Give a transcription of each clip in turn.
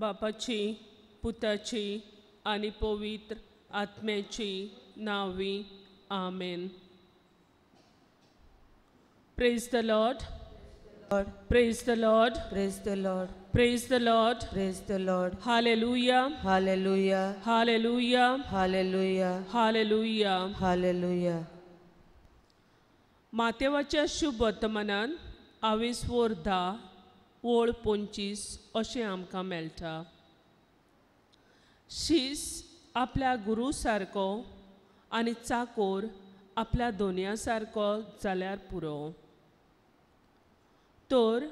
बापाची, पुताची आनी पवित्र आत्म्याची नांवी, आमेन. Praise the Lord. Praise the Lord. Praise the Lord. Praise the Lord. Praise the Lord. Hallelujah. Hallelujah. Hallelujah. Hallelujah. Hallelujah. Hallelujah. मातेवाच्या शुभ वर्तमानान आवेसवोर 10 ओळ 25 अशें आमकां मेळटा. शीस आपल्या गुरू सारको आनी चाकोर आपल्या दोनया सारको जाल्यार पुरो. तर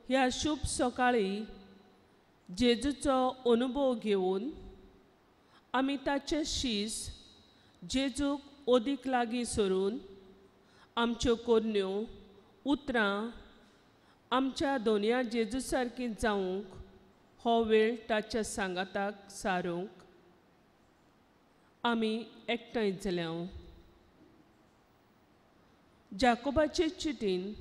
ह्या शुभ सकाळी जेजूचो अनुभव घेवन आमी ताचे शीस जेजूक अदीक लागीं सरून आमच्यो कोरण्यो उतरां आमच्या दोनया जेजू सारकी जावंक हो वेळ ताच्या सांगाताक सारूंक आमी एकठांय जाल्या. जाकोबाचे चिटीन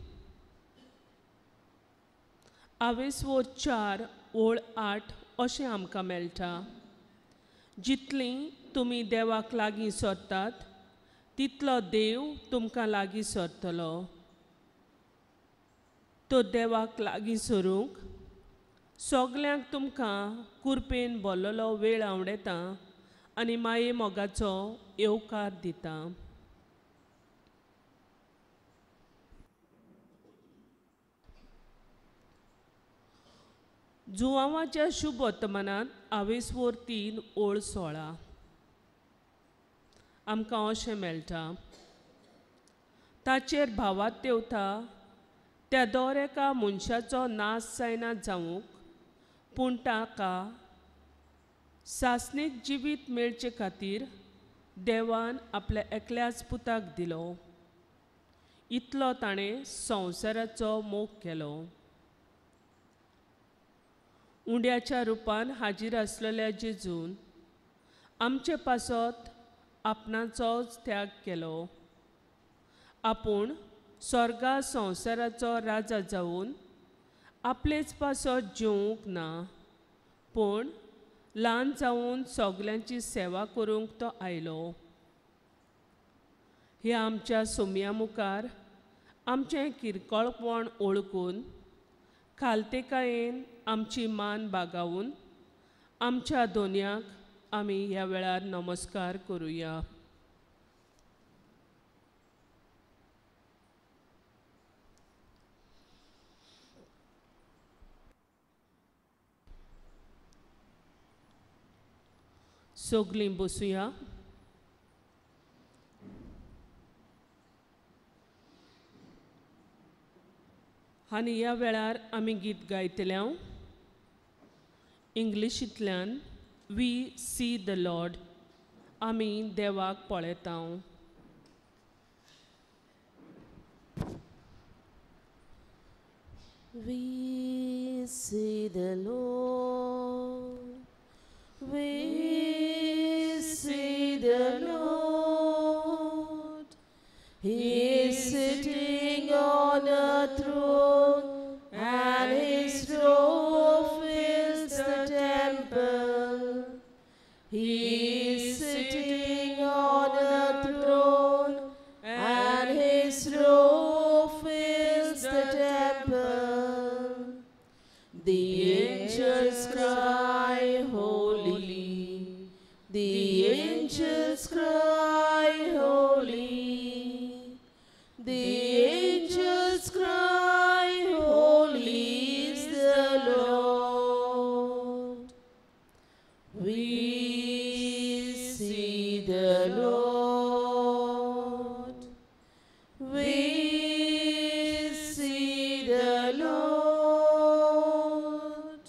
आवेसवोर 4 ओळ 8 अशें आमकां मेळटा. जितलीं तुमी देवाक लागीं सरतात तितलो देव तुमकां लागीं सरतलो. तर देवाक लागीं सरूंक सगल्यांक तुमकां कुरपेन भरलेलो वेळ आवडटा आनी माये मोगाचो येवकार दिता. जुवांवाच्या शुभ वर्तमानांत आवेसवोर 3 ओळ 16 आमकां अशें मेळटा. ताचेर भावात तेवता त्या दर एका मनशाचो नाश जायना जावंक, पूण ताका सासणीक जिवीत मेळचे खातीर देवान आपल्या एकल्याच पुताक दिलो. इतलो ताणें संवसाराचो मोग केलो. उंड्याच्या रुपान हाजीर आसलेल्या जेजून आमचे पासत आपणाचोच त्याग केलो. आपूण स्वर्गा संवसाराचो राजा जावन आपलेच पासत जिवंक ना, पूण ल्हान जावन सगल्यांची सेवा करूंक तो आयलो. ह्या आमच्या सोम्या मुखार आमचें किरकोळपण ओळखून खालतेकायेन आमची मान बागावून आमच्या दोनयाक आमी ह्या वेळार नमस्कार करुया. सगलीं बसुया. आनी ह्या वेळार आमी गीत गायतले इंग्लिशींतल्यान we see the Lord, आमी देवाक पळयता. We see the Lord, we see the Lord, He is sitting on a throne and His robe fills the temple. He is sitting on a throne and His robe fills the temple. The angels cry, holy. The angels cry, holy. The angels cry, holy is the Lord. We see the Lord. We see the Lord.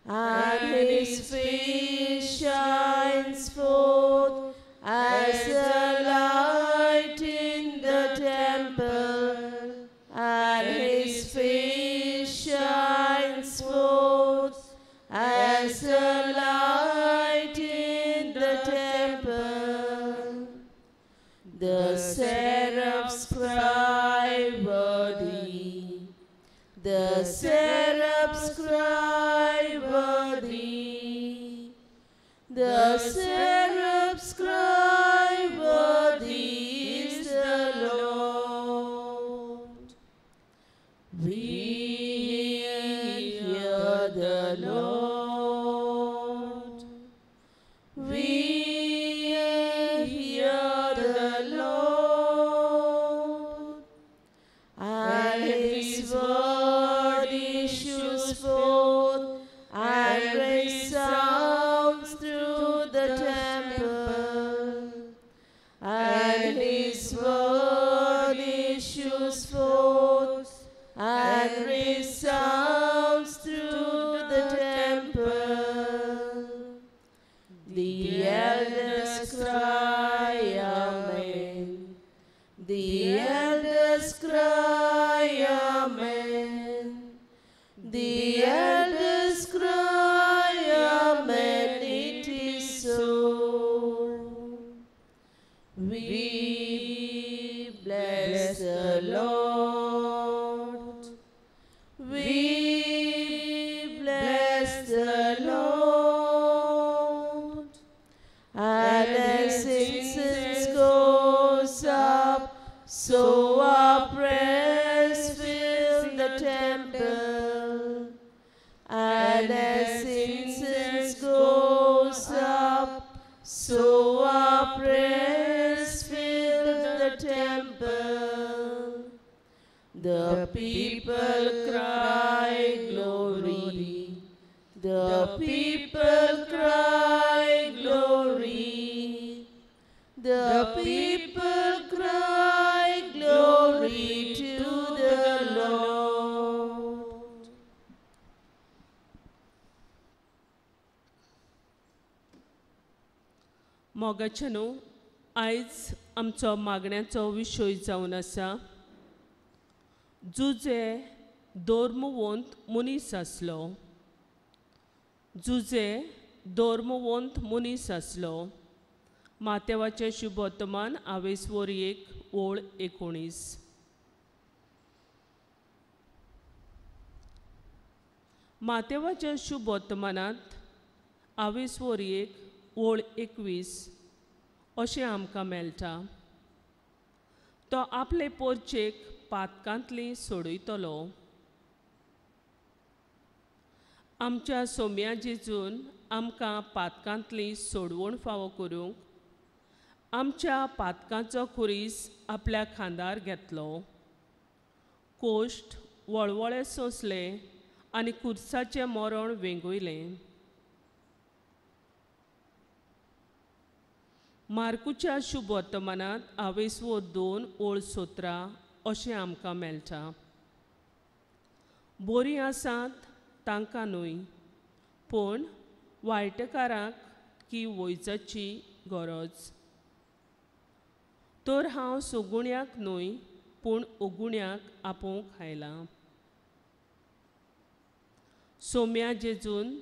And His face shines forth as the light in the temple. And His face shines forth as the light in the temple. The seraphs cry, worthy. The seraphs cry, worthy. We hear the Lord. We hear the Lord. And his word issues forth and resounds through the temple. And his word issues forth and resounds through the temple. The elders cry, Amen. The elders cry, Amen. The elders cry, Amen. It is so. We bless the Lord. We bless the Lord. And as incense goes up, so our prayers fill the temple. And as incense goes up, so our prayers fill the temple. The people cry glory. The people cry glory. The people cry glory to the Lord. मोगाचे न्हू, आयज आमचो मागण्याचो विशय जावन आसा जुजे धर्मवंत मनीस आसलो. जुजे धर्मवंत मनीस आसलो. मातेवाचें शुभवर्तमान आवेसवोर 1 ओळ 19. मातेवाच्या शुभवर्तमानांत आवेसवोर 1 ओळ 21 अशें आमकां मेळटा. तो आपले पोरचेक पातकांतली सोडयतलो. आमच्या सोम्या जेजून आमकां पातकांतली सोडवण फावो करूंक आमच्या पातकांचो खुरीस आपल्या खांदार घेतलो. कोश्ट वळवळे सोंसले आनी कुर्साचें मरण वेंगयलें. मार्कुच्या शुभवर्तमानांत आवेसवोर 2 ओळ 17 अशें आमकां मेळटा. बरीं आसात तांकां न्हय, पूण वायटकारांक की वैजाची गरज. तर हांव सगुण्याक न्हय पूण अगुण्याक आपोवंक आयलां. सोम्या जेजून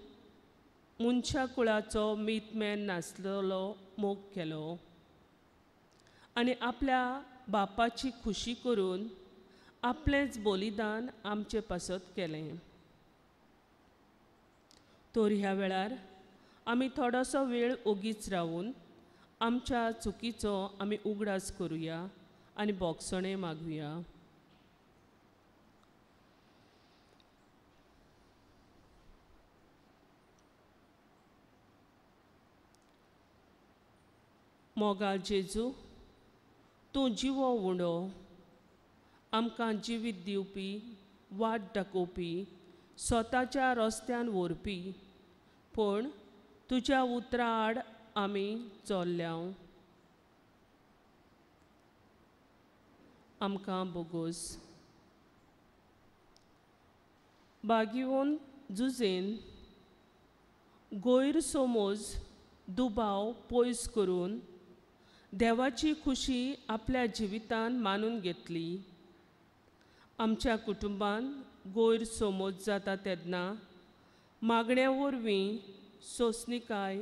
मनशा कुळाचो मीतमेन नासलेलो मोग केलो आनी आपल्या बापाची खुशी करून आपलेंच बलिदान आमचे पासत केलें. तर ह्या वेळार आमी थोडोसो वेळ ओगीच रावून आमच्या चुकीचो आमी उगडास करुया आनी बोगसणें मागुया. मोगाळ जेजू, तूं जिवो उंडो, आमकां जिवीत दिवपी, वाट दाखोवपी, स्वताच्या रस्त्यान व्हरपी, पूण तुज्या उतरा आड आमी चल्ल्या. आमकां बोगोस. बागिवन जुजेन गैरसमज दुबाव पयस करून देवाची खुशी आपल्या जिवितान मानून घेतली. आमच्या कुटुंबान गैरसमज जाता तेन्ना मागण्या वरवीं सोंसणीकाय,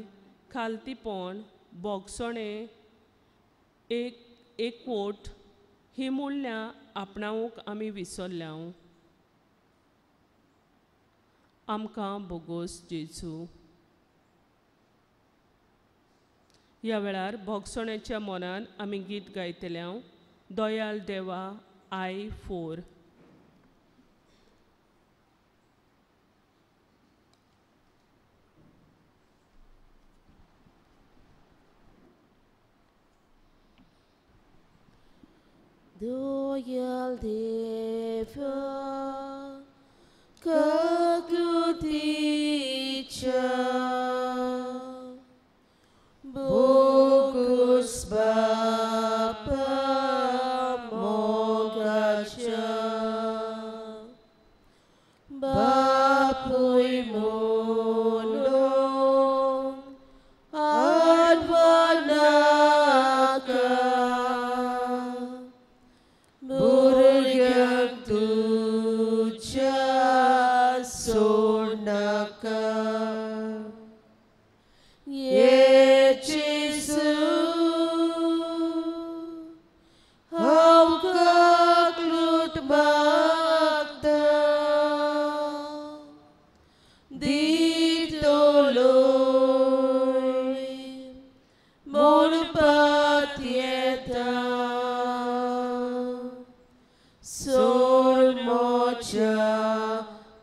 खालतीपण, बोगसणें, एकवट ही मुल्यां आपणावंक आमी विसरल्या. आमकां बोगोस जेजू. ह्या वेळार भोगसण्याच्या मनान आमी गीत गायतले. दयाल देवा I 4. Doyal Deva Kagluticha Bogus Bapa Mogacha Bapuy Muno Advanaka Burgang Tuja Sonaka Ye Jesu Hau kaklut bakta Ditoloy Monpatieta Sormocha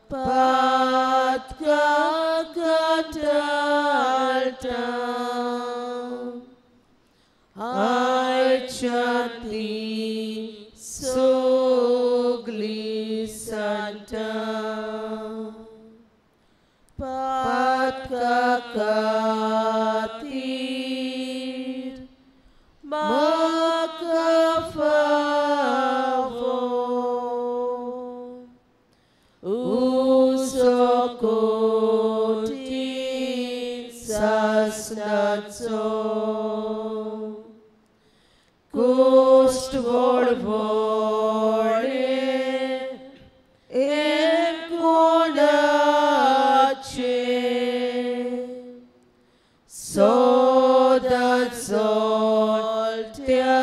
Patka Katalta Aichanti Sogli Santa Patka Katir Makafavo Usokotin Sasnatso Kust Volvore Em Konache Soda Zoltea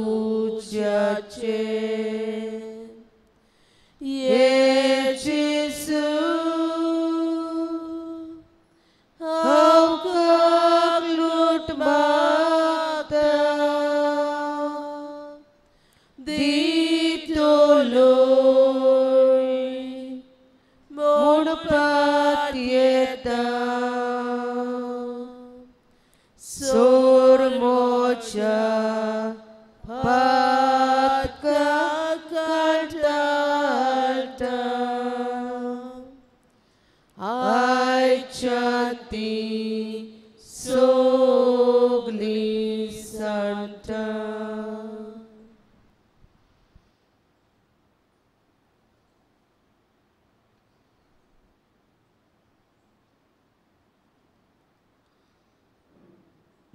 Ujache Ye Jesu Hau kaklut mata Ditoloy Monpatieta Sormocha Patka Katalta Aichanti Sogli Santa.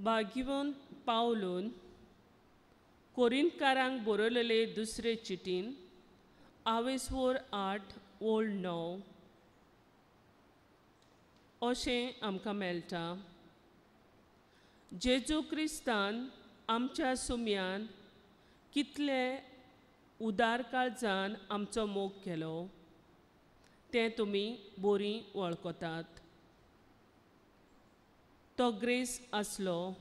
भाग्यवंत पावलून कोरिंतकारांक बरयलेले दुसरे चिटीन आवेसवोर 8 ओळ 9 अशें आमकां मेळटा. जेजू क्रिस्तान आमच्या सुम्यान कितले उदार काळजान आमचो मोग केलो तें तुमी बरीं वळखतात. तो ग्रेस आसलो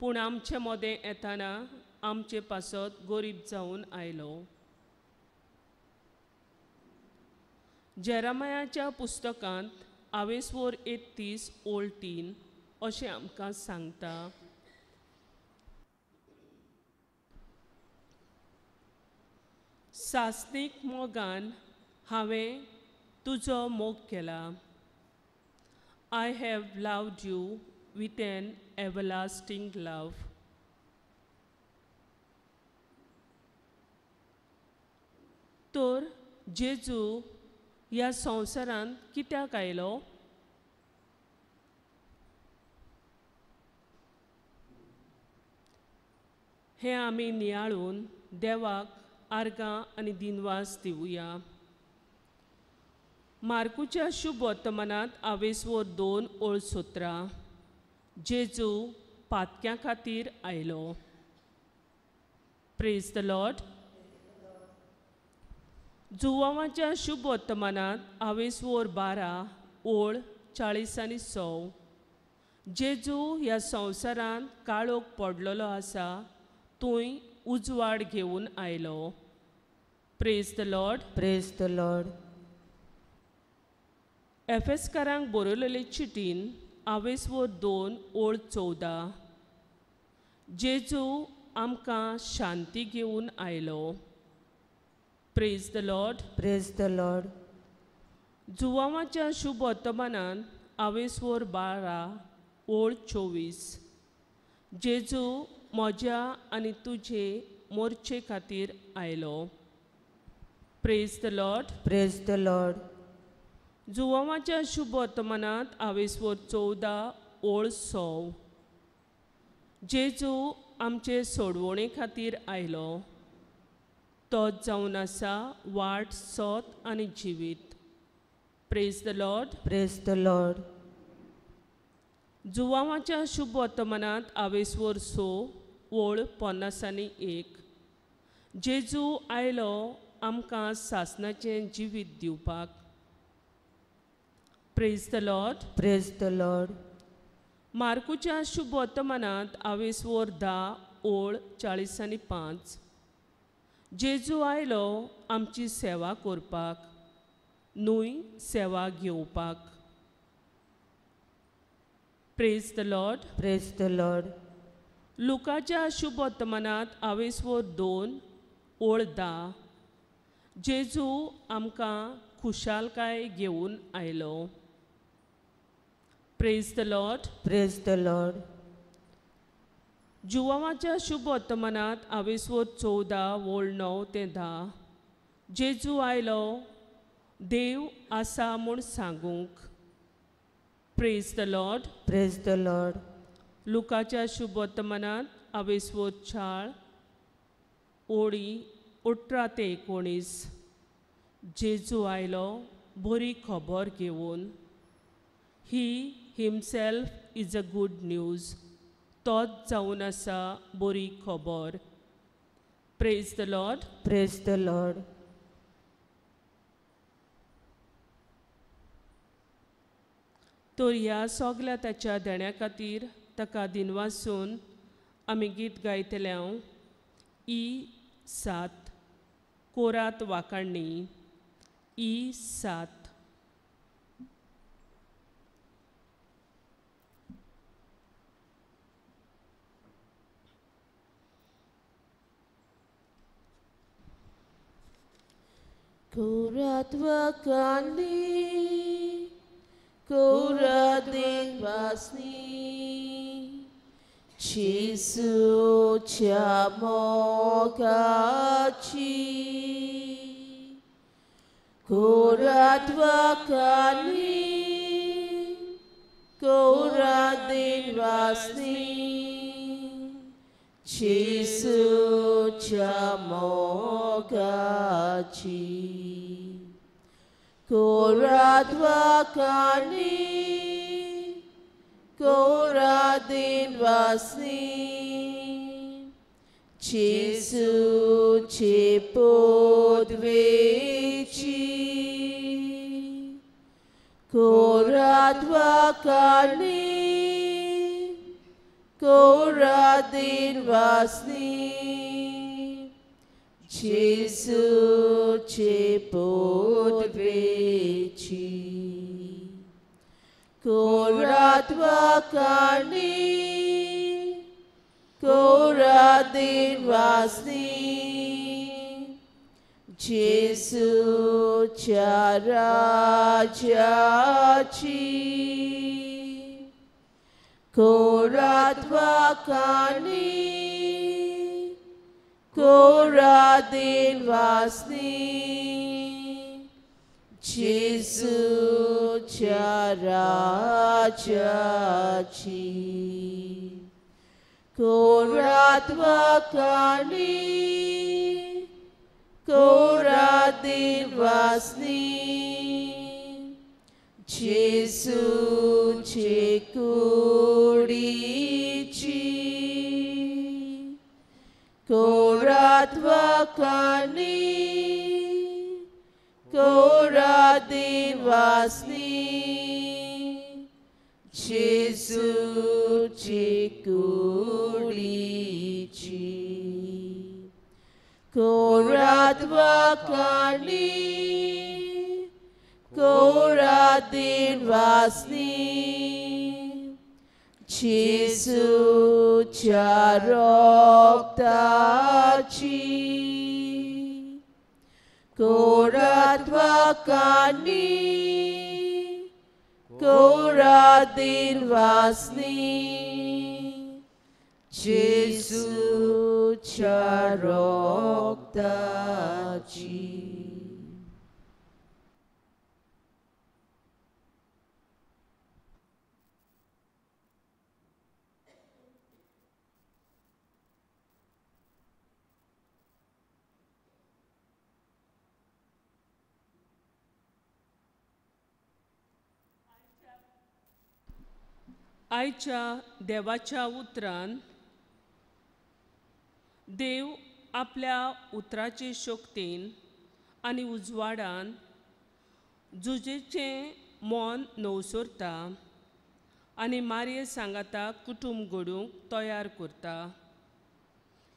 पूण आमचे मोदें येताना आमचे पासत गरीब जावन आयलो. जेरामायाच्या पुस्तकांत आवेसवोर 31 ओळ 3 अशें आमकां सांगता. सासणीक मोगान हांवें तुजो मोग केला. I have loved you with an everlasting love. तर जेजू ह्या संवसारांत कित्याक आयलो? हें आमी नियाळून देवाक आर्गां आनी दिनवास दिवया. मार्कूच्या शुभ वर्तमानांत आवेसवोर 2 ओळ 17 जेजू पातक्यां खातीर आयलो. Praise the Lord. जुवांवाच्या शुभ वर्तमानांत आवेसवोर 12 ओळ 40 आनी 100 जेजू ह्या संवसारांत काळोख पडलेलो आसा तूंय उजवाड घेवन आयलो. Praise the Lord. Praise the Lord. एफेसकारांक बरयलेले चिटीन आवेसवोर 2 ओळ 14 जेजू आमकां शांती घेवन आयलो. Praise the Lord. Praise the Lord. जुवांवाच्या शुभ वर्तमानान आवेसवर 12 ओळ 24 जेजू म्हज्या आनी तुजे मोर्चे खातीर आयलो. Praise the Lord. Praise the Lord. जुवांवाच्या शुभ वर्तमानांत आवेसवर 14 ओळ 100 जेजू आमचे सोडवणे खातीर आयलो. तोच जावन आसा वाट, सत आनी जिवीत. Praise the Lord. Praise the Lord. जुवांवाच्या शुभ वर्तमानांत आवेसवर 6 ओळ 51 जेजू आयलो आमकां सासणाचें जिवीत दिवपाक. Praise the Lord. Praise the Lord. मार्कूच्या शुभ वर्तमानांत आवेसवर 10 ओळ 45 जेजू आयलो आमची सेवा करपाक, न्हय सेवा घेवपाक. Praise the Lord. Praise the Lord. लुकाच्या शुभ वर्तमानांत आवेसवर 2 ओळ 10 जेजू आमकां खुशालकाय घेवन आयलो. Praise the Lord. Praise the Lord. जुवांवाच्या शुभ वर्तमानांत आवेसवर 14 ओळ 9 ते 10 जेजू आयलो देव आसा म्हूण सांगूंक. Praise the Lord. Praise the Lord. लुकाच्या शुभ वर्तमानांत आवेसवर 4 ओळी 18 ते 19 जेजू आयलो बरी खबर घेवन. He himself is a good news. तोच जावन आसा बरी खबर. Praise the Lord. Praise the Lord. तर ह्या सगल्या ताच्या देण्या खातीर ताका दिनवासून आमी गीत गायतले. हांव ई 7 कोरात वाकाणी ई 7. कोरात वाकाणी कोरात दिनवासनी जेजूच्या मोगाची कोरात वाकाणी कोरात दिनवासनी जेजूच्या मोगाची कोरात वाकाणी कोरात दिनवासनी जेजूचे पदवेची कोरात वाकाणी कोरात दिनवासनी जेजूचे पदवेची कोरात वाकाणी कोरात दिनवासनी जेजूच्या राज्याची कोरात वाकाणी कोरात दिनवासनी जेजूच्या राज्याची कोरात वाकाणी कोरात दिनवासनी जेजूचे कुडीची कोरात वाकाणी कोरात दिनवासनी जेजूचे कुडीची कोरात वाकाणी कोरात दिनवासनी जेजूच्या रोगताची कोरात वाकांनी कोरात दिनवासनी जेजूच्या रोगताची. आयच्या देवाच्या उतरान देव आपल्या उतराचे शक्तीन आनी उजवाडान जुजेचें मन नवसरता आनी मारये सांगाता कुटुंब घडूंक तयार करता.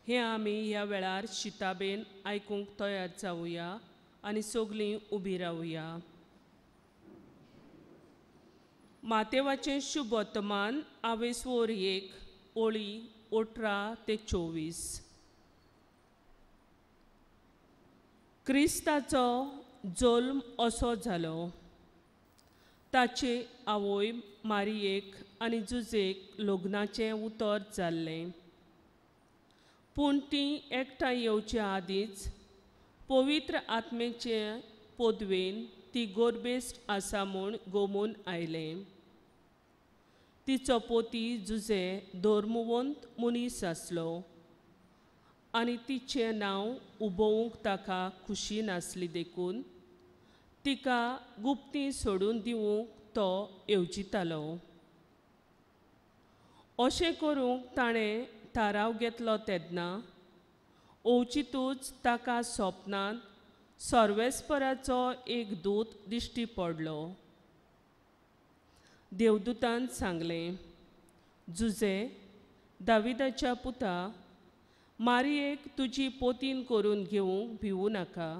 हें आमी ह्या वेळार शिताबेन आयकूंक तयार जावया आनी सगळीं उबी रावया. मातेवाचें शुभवर्तमान आवेसवोर 1 ओळी 18 ते 24. क्रिस्ताचो जल्म असो जालो. ताचे आवय मारियेक आनी जुजेक लग्नाचें उतर जाल्लें, पूण तीं एकठांय येवचे आदींच पवित्र आत्मेचे पदवेन ती गोरबेस्ट आसा म्हूण गोमून आयलें. तिचो पोती जुजे धर्मवंत मनीस आसलो आनी तिचें नांव उबोवंक ताका खुशी नासली देखून तिका गुप्ती सोडून दिवंक तो येवजितालो. अशें करूंक ताणें थाराव घेतलो तेन्ना अवचितूच ताका सपनांत सर्वेस्पराचो एक दूत दिश्टी पडलो. देवदूतान सांगलें, जुजे दाविदाच्या पुता, मारियेक तुजी पोतीन करून घेवंक भिवूं नाका,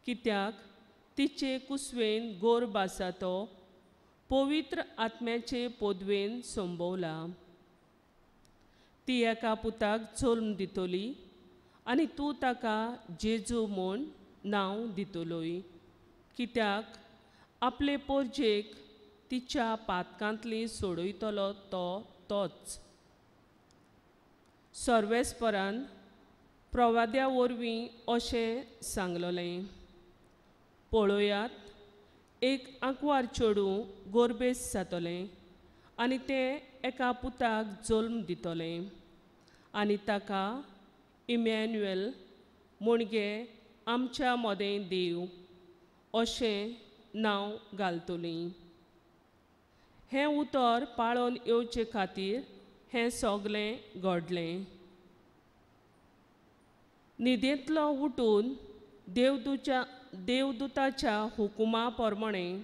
कित्याक तिचे कुसवेन गोरब आसा तो पवित्र आत्म्याचे पदवेन संभवला. ती एका पुताक जल्म दितली आनी तूं ताका जेजू म्हूण नांव दितलोय, कित्याक आपले पोरजेक तिच्या पातकांतली सोडयतलो तो तोच. सर्वेस्परान प्रवाद्या वरवीं अशें सांगलेलें, पळयात एक आंकवार चेडूं गोरबेस जातलें आनी तें एका पुताक जल्म दितलें आनी ताका इमॅन्युएल म्हणजे आमच्या मदें देव अशें नांव घालतलीं. हें उतर पाळोन येवचे खातीर हें सगळें घडलें. न्हिदेंतलो उठून देवदूताच्या हुकुमा प्रमाणें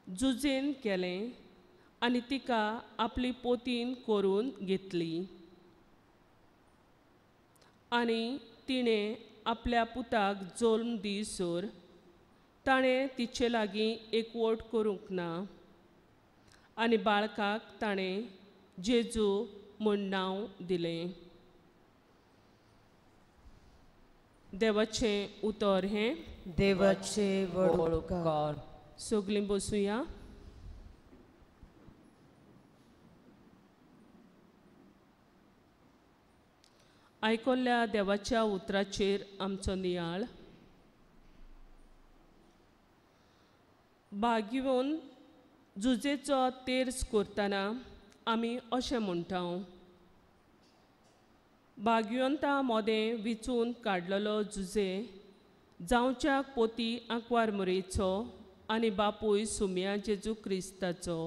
जुजेन केलें आनी तिका आपली पोतीन करून घेतली आनी तिणें आपल्या पुताक जल्म दिसर ताणें तिचे लागीं एकवट करूंक ना आनी बाळकाक ताणें जेजू म्हूण नांव दिलें. देवाचें उतर हें. देवाचें व्हड उपकार. सगळीं बसुया. आयकल्ल्या देवाच्या उतराचेर आमचो नियाळ. बागिवन जुजेचो तेर्स करतना आमी अशें म्हणटा, भाग्यवंता मोदें विचून काडलेलो जुजे जावच्याक पोती आंकवार मुरेचो आनी बापूय सुम्या जेजू क्रिस्ताचो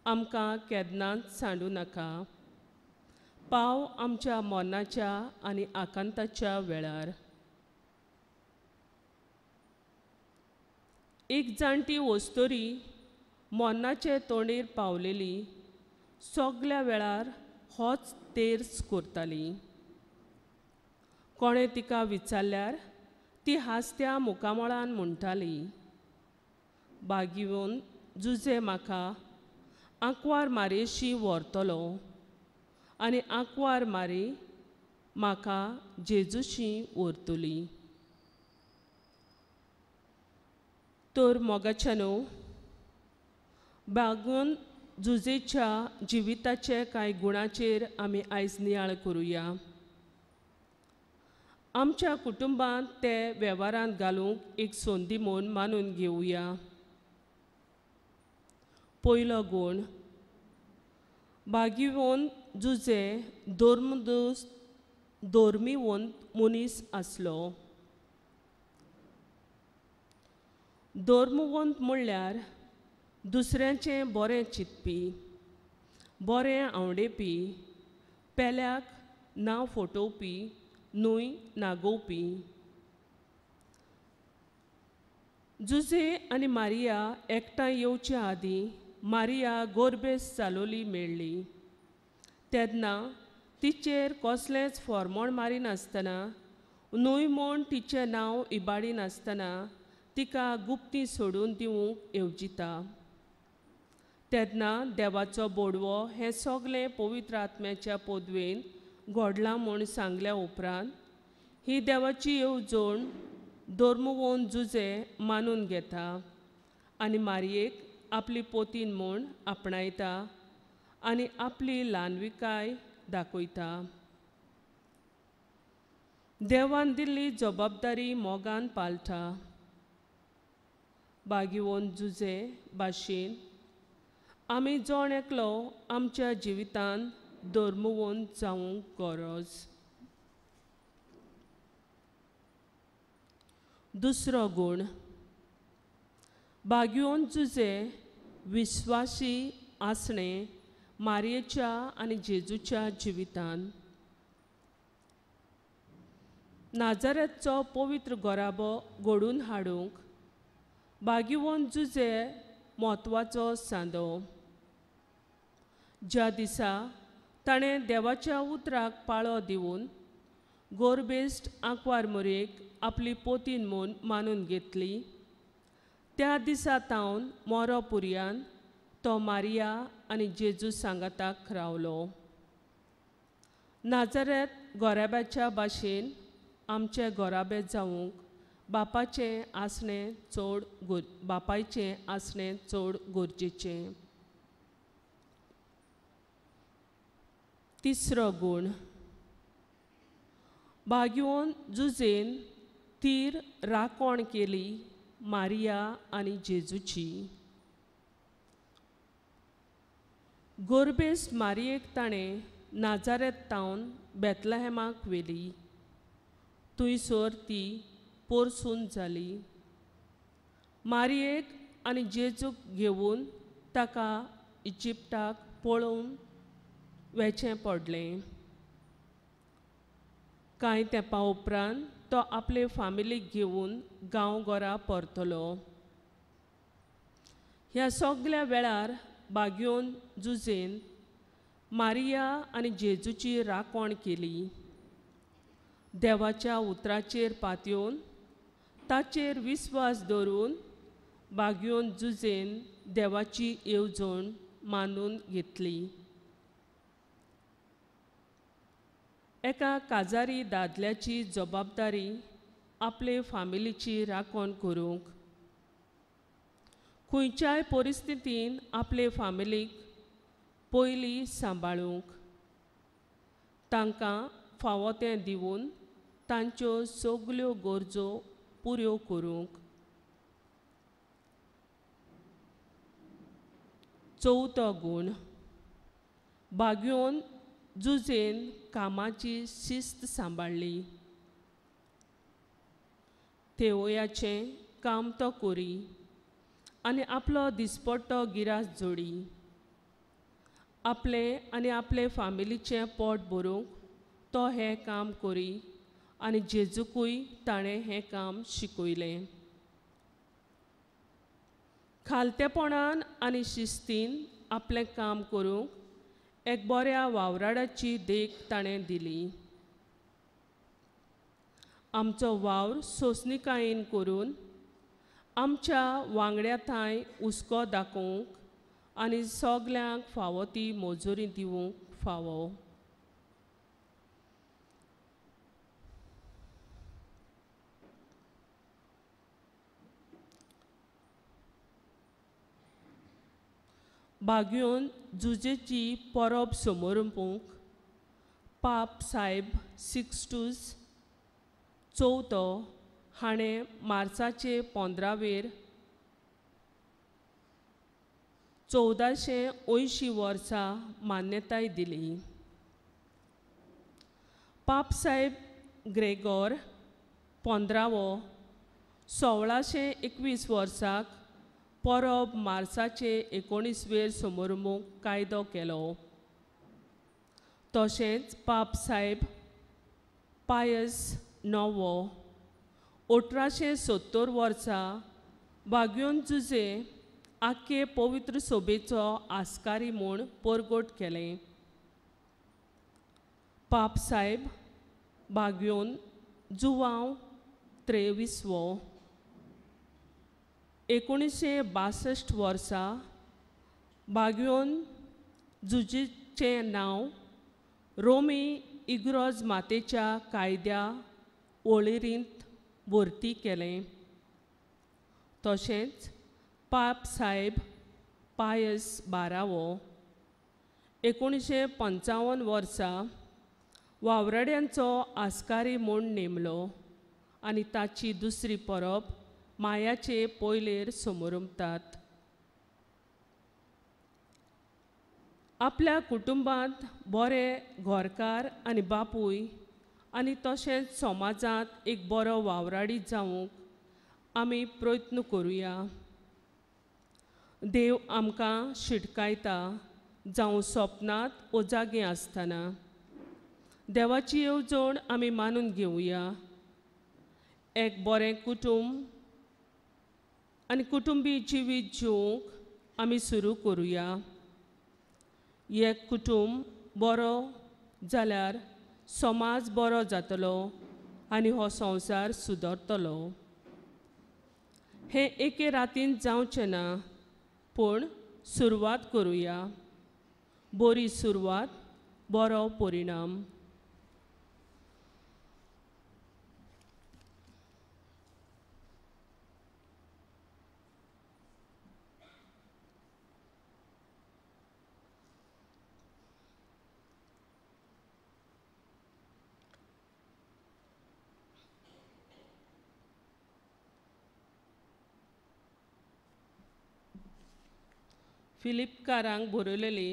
आमकां केन्नाच सांडू नाका. पाव आमच्या मरणाच्या आनी आकांताच्या वेळार. एक जाणटी वस्तोरी मरणाचे तोंडीर पावलेली सगल्या वेळार होच तेर्स करताली. कोणें तिका विचारल्यार ती हांसत्या मुखामळान म्हणटाली, बागिवन जुजे म्हाका आंकवार मारयेशी व्हरतलो आनी आंकवार मारी म्हाका जेजूशी व्हरतली. तर मोगाच्यानो, बागून जुजेच्या जिविताचे कांय गुणाचेर आमी आयज नियाळ करुया. आमच्या कुटुंबांत ते वेव्हारांत घालूंक एक संदी म्हूण मानून घेवया. पयलो गूण, बागिवोन जुजे धर्मदोस्त धर्मीवंत मनीस आसलो. धर्मवंत म्हणल्यार दुसऱ्यांचें बरें चिंतपी, बरें आवडेपी, पेल्याक नांव फटोवपी न्हय नागोवपी. जुजे आनी मारिया एकठांय येवचे आदीं मारिया गोरबेस चालोली मेळ्ळी तेन्ना तिचेर कसलेंच फॉर्मोण मारिनासतना न्हय म्हूण तिचें नांव इबाडिनासतना तिका गुप्ती सोडून दिवंक येवजिता. तेन्ना देवाचो बोडवो हें सगळें पवित्र आत्म्याच्या पदवेन घडलां म्हूण सांगल्या उपरांत ही देवाची येवजण धर्मवोन जुजे मानून घेता आनी मारयेक आपली पोतीन म्हूण आपणायता आनी आपली ल्हानविकाय दाखयता. देवान दिल्ली जबाबदारी मोगान पाळटा. बागिवोन जुजे भाशेन आमी जण एकलो आमच्या जिवितांत धर्मवंत जावंक गरज. दुसरो गूण, बागिवोन जुजे विश्वासी आसणें मारयेच्या आनी जेजूच्या जिवितांत. नाजारेतचो पवित्र गोराबो घडून हाडूंक बागिवोन जुजे म्हत्वाचो सांदो. ज्या दिसा ताणें देवाच्या उतराक पाळो दिवन गोरबेस्ट आंकवार मोरयेक आपली पोतीन म्हूण मानून घेतली त्या दिसा तावन मोरो पुरयान तो मारिया आनी जेजू सांगाताक रावलो. नाजारेत गोराब्याच्या भाशेन आमचे गोराबे जावंक बापाचें आसणें चड बापायचें आसणें चड गरजेचें. तिसरो गूण, बागिवोन जुजेन तीर राखण केली मारिया आनी जेजूची. गोरबेस मारियेक ताणें नाजारेत तावन बेतलहेमाक व्हेली. थंयसर ती पोरसून जाली. मारियेक आनी जेजूक घेवन ताका इजिप्ताक पळोवन वेचें पडलें. कांय तेंपा उपरांत तो आपले फामिलीक घेवन गांवघरा परतलो. ह्या सगल्या वेळार बागिवोन जुजेन मारिया आनी जेजूची राखण केली. देवाच्या उतराचेर पातयेवन ताचेर विस्वास दवरून बागिवोन जुजेन देवाची येवजण मानून घेतली. एका काजारी दादल्याची जबाबदारी आपले फामिलीची राखण करूंक, खंयच्याय परिस्थितीन आपले फामिलीक पयलीं सांबाळूंक, तांकां फावो तें दिवन तांच्यो सगल्यो गरजो पुऱ्यो करूंक. चवथो गूण, बागिवोन जुजेन कामाची शिस्त सांबाळ्ळी. थेवयाचें काम तो करी आनी आपलो दिसपट्टो गिरास जोडी. आपलें आनी आपले फामिलीचें पोट भरूंक तो हें काम करी आनी जेजूकूय ताणें हें काम शिकयलें. खालतेपणान आनी शिस्तीन आपलें काम करूंक एक बऱ्या वावराडाची देख ताणें दिली. आमचो वावर सोंसणीकायेन करून आमच्या वांगड्या थांय हुस्को दाखोवंक आनी सगल्यांक फावो ती मजुरी दिवंक फावो. बागयोन जुजेची परब समोरपूंक पाप सायब सिक्स्टूस चवथो हाणें मार्चाचे 15वेर 1480 वर्सा मान्यताय दिली. पाप सायब ग्रेगोर 15वो 1621 वर्साक परब मार्चाचे 19वेर समोरमूक कायदो केलो. तशेंच पाप सायब पायस 9वो 1870 वर्सा बागयोन जुजे आख्खे पवित्र सोबेचो आस्कारी म्हूण परगट केलें. पाप सायब बागयोन जुवांव 23वो 1962 वर्सा बागयोन जुजेचें नांव रोमी इग्रोज मातेच्या कायद्या वळेरींत भरती केलें. तशेंच पाप सायब पायस 12वो 1955 वर्सा वावराड्यांचो आस्कारी म्हूण नेमलो आनी ताची दुसरी परब मायाचे पयलेर समोरमतात. आपल्या कुटुंबांत बरे घरकार आनी बापूय आनी तशेंच समाजांत एक बरो वावराडी जावंक आमी प्रयत्न करुया. देव आमकां शिटकायता जावं सपनांत वो जागे आसतना. देवाची येवजण आमी मानून घेवया. एक बरें कुटुंब आनी कुटुंबी जिवीत जिवंक आमी सुरू करुया. एक कुटुंब बरो जाल्यार समाज बरो जातलो आनी हो संवसार सुदरतलो. हें एके रातीन जावचें ना, पूण सुरवात करुया. बरी सुरवात बरो परिणाम. फिलिपकारांक बरयलेली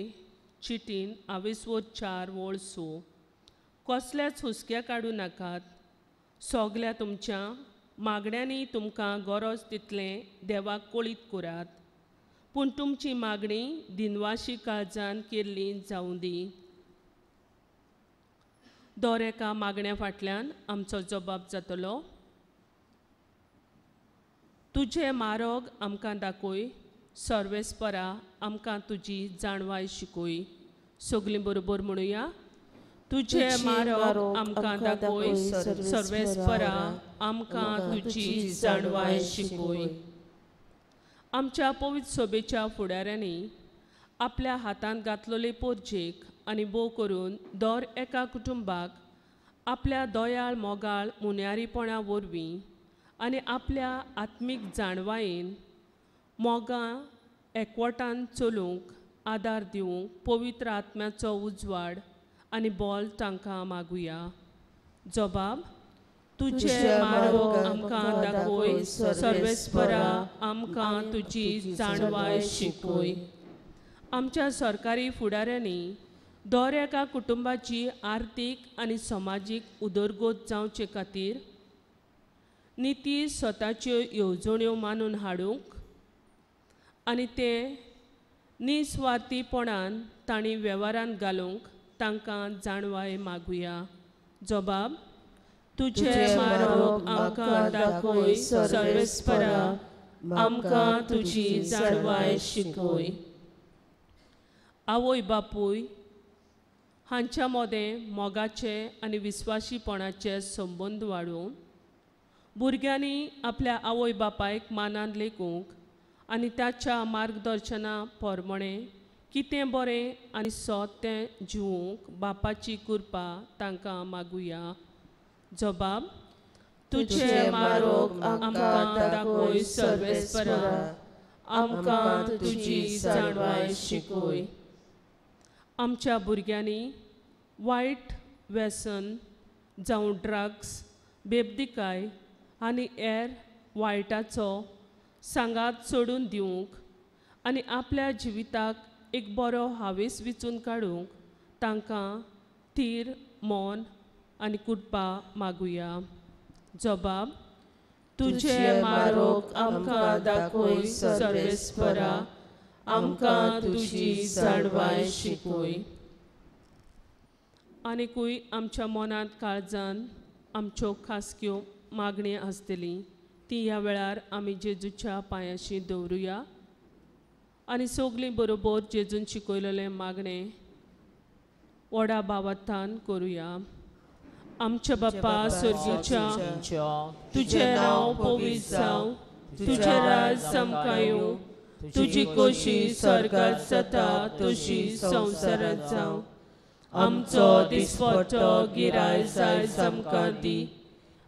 चिटीन आवेसवोर 4 वळ 6 कसल्याच हुस्क्या काडूं नाकात. सगल्या तुमच्या मागण्यांनी तुमकां गरज तितलें देवाक कळीत करात, पूण तुमची मागणी दिनवाशी काळजान केल्ली जावं दी. दर एका मागण्या फाटल्यान आमचो जबाब जातलो. तुजें मार्ग आमकां दाखय, सर्वेस्परा आमकां तुजी जाणवाय शिकय. सगलीं बरोबर म्हणुया. तुजें मार्ग आमकां दाखय, सर्वेस्परा आमकां तुजी जाणवाय शिकय. आमच्या पवित्र सभेच्या फुडाऱ्यांनी आपल्या हातांत घातलेले पोरजेक आनी भोव करून दर एका कुटुंबाक आपल्या दयाळ मोगाळ मुन्यारीपणा वरवीं आनी आपल्या आत्मीक जाणवायेन मोगां एकवटान चलूंक आदार दिवंक पवित्र आत्म्याचो उजवाड आनी बोल तांकां मागुया. जबाब तुजें मार्ग आमकां दाखय, सर्वेस्परा आमकां तुजी जाणवाय शिकय. आमच्या सरकारी फुडाऱ्यांनी दर एका कुटुंबाची आर्थीक आनी समाजीक उदरगत जावचे खातीर निती स्वताच्यो येवजण्यो मानून हाडूंक आनी ते निस्वार्थीपणान तांणी वेव्हारांत घालूंक तांकां जाणवाय मागुया. जबाब तुजें मार्ग आमकां दाखय, सर्वेस्परा आमकां तुजी जाणवाय शिकय. आवय बापूय हांच्या मदें मोगाचे आनी विस्वाशीपणाचे संबंद वाडोवन भुरग्यांनी आपल्या आवय बापायक मानान लेखूंक आनी ताच्या मार्गदर्शना प्रमाणे कितें बरें आनी सोत तें जिवूंक बापाची कृपा तांकां मागुया. जबाब तुजें मारोग आमकां दाखय सर्वेस्परा, आमकां तुजी जाणवाय शिकय. आमच्या भुरग्यांनी वायट व्यसन जावं ड्रग्स, बेबदिकाय आनी हेर वायटाचो सांगात सोडून दिवंक आनी आपल्या जिविताक एक बरो हावेस विचून काडूंक तांकां थीर मन आनी कृपा मागुया. जबाब तुजें मारोग आमकां दाखय सर्वेस्परा, आमकां तुजी जाणवाय शिकय. आनीकूय आमच्या मनांत काळजान आमच्यो खासक्यो मागण्यो आसतली ती ह्या वेळार आमी जेजूच्या पांयाशी दवरुया आनी सगळीं बरोबर जेजून शिकयलेलें मागणें व्हडा भावार्थान करुया. आमच्या बापा स्वर्गीच्या, तुजें नांव पवित्र जावं, तुजें राज आमकां येवं, तुजी खोशी स्वर्गांत जाता तशी संवसारांत जावं. आमचो दिसपट्टो गिरायक आयज आमकां दी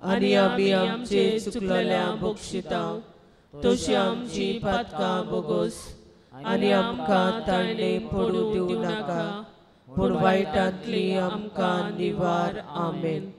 आनी आमी आमचे चुकलेल्या बक्षिता तशी आमची पातकां बोगोस आनी आमकां ताणें पडूं दिवं नाका, पूण वायटांतली आमकां निवार. आमेन.